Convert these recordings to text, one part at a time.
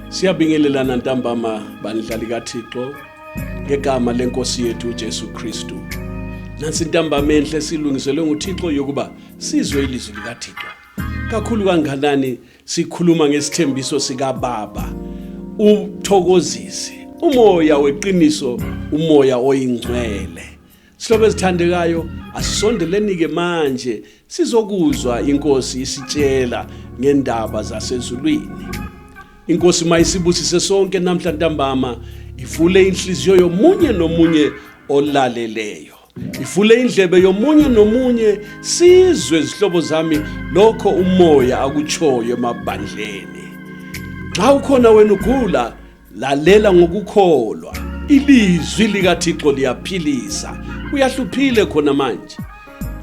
Siyabingelelana ntambama bandla likaThixo ngegama lenkosi yethu uJesu Kristu. Nansi intambama enhle silungiselwe nguThixo yokuba sizwe ilizwi likaThixo. Kakhulu kanganani sikhuluma ngesithembiso sikaBaba uthokozise umoya weqiniso umoya oyingcwele. Sihlobo ezithandekayo asisondeleni-ke manje sizokuzwa inkosi isitshela ngendaba zasezulwini. Inkosi mayisibusise sonke namhla ntambama ivule inhliziyo yomunye nomunye olaleleyo. Ivule indlebe yomunye nomunye sizwe zihlobo zami lokho umoya akutshoyo emabandleni. Nxa ukhona wena ugula Lalela ngokukholwa. Ilizwi likaThixo liyaphilisa. Uyahluphile khona manje.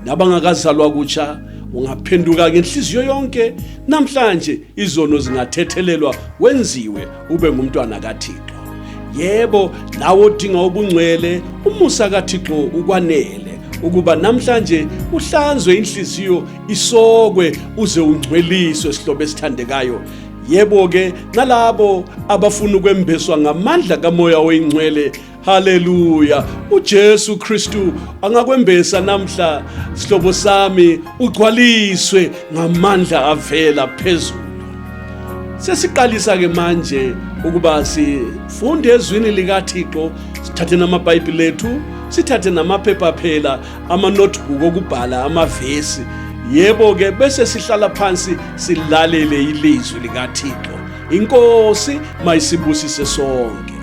Nabangakazalwa kutsha ungaphenduka ngenhliziyo yonke namhlanje izono zingathethelelwa wenziwe ube ngumntwana kaThixo. Yebo, nawe odinga ubungcwele, umusa kaThixo ukwanele ukuba namhlanje uhlanzwe inhliziyo isokwe uze ungcweliswe sihlobo esithandekayo. Yebo-ke nalabo abafuna ukwembeswa ngamandla kamoya oyingcwele haleluya uJesu Kristu angakwembesa namhla sihlobo sami ugcwaliswe ngamandla avela phezulu sesiqalisa ke manje ukuba sifunde ezwini likaThixo sithathe namaBhayibheli ethu sithathe namaphepha phela ama-notebook okubhala amavesi yebo ke bese sihlala phansi silalele ilizwi likaThixo inkosi mayisibusise sonke.